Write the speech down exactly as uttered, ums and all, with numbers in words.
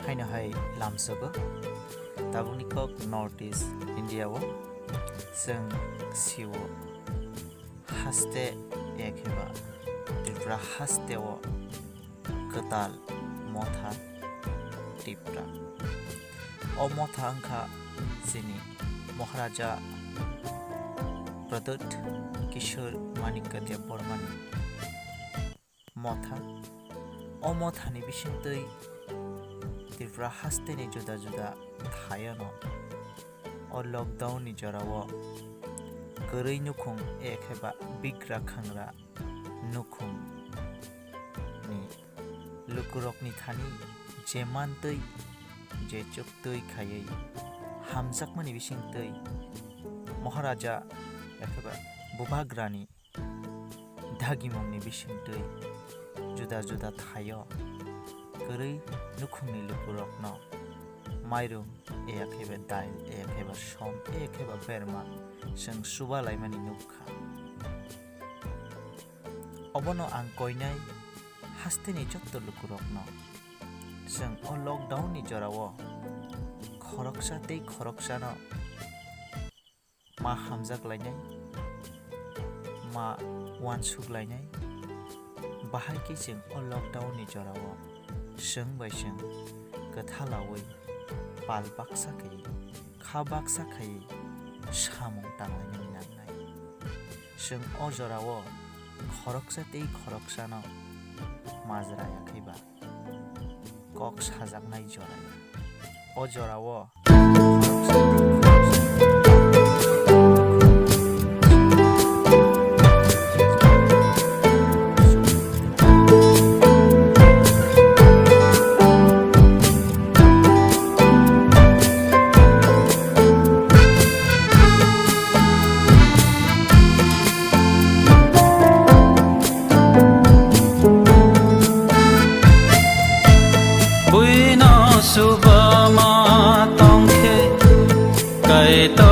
Haino hai lamsogo, tabukni kok North East India o chwng sio haste ekheba Tripura haste o kwtal motha Tipra. O motha wngkha chini Maharaja Pradyut Kishore Manikya Debbarmani motha. O mothani bisingtwi Tripura hasteni juda juda thaiono o lockdown ni jorao kwrwi nukhung ekheba bigra khangra nukhung ni lukurokni thani je mantwi je chuktwi khaiwi hamjakmani bisingtwi Maharaja ekheba Bubagrani dagimungni bisingtwi juda juda thaio kwrwi nukhungni lukurokno mairum eyakheba dail eyakheba som eyakheba berma chwng chuba laimani nukha. Obono ang koinai hasteni jotto lukurokno chwng o lockdown ni jorao khoroksa tei khoroksano ma hamjak lainai, ma uansuk lainai, bahai khe chwng o lockdown ni jorao chwng bai chwng kwthalaui pal baksa khaiwi, kha baksa khaiwi samung tanglainani nangnai. Chwng o jorao khoroksa tei khoroksano majra ya khe ba kok sajaknai jora ya. O jorao Buino subama tongkhe, Kaitor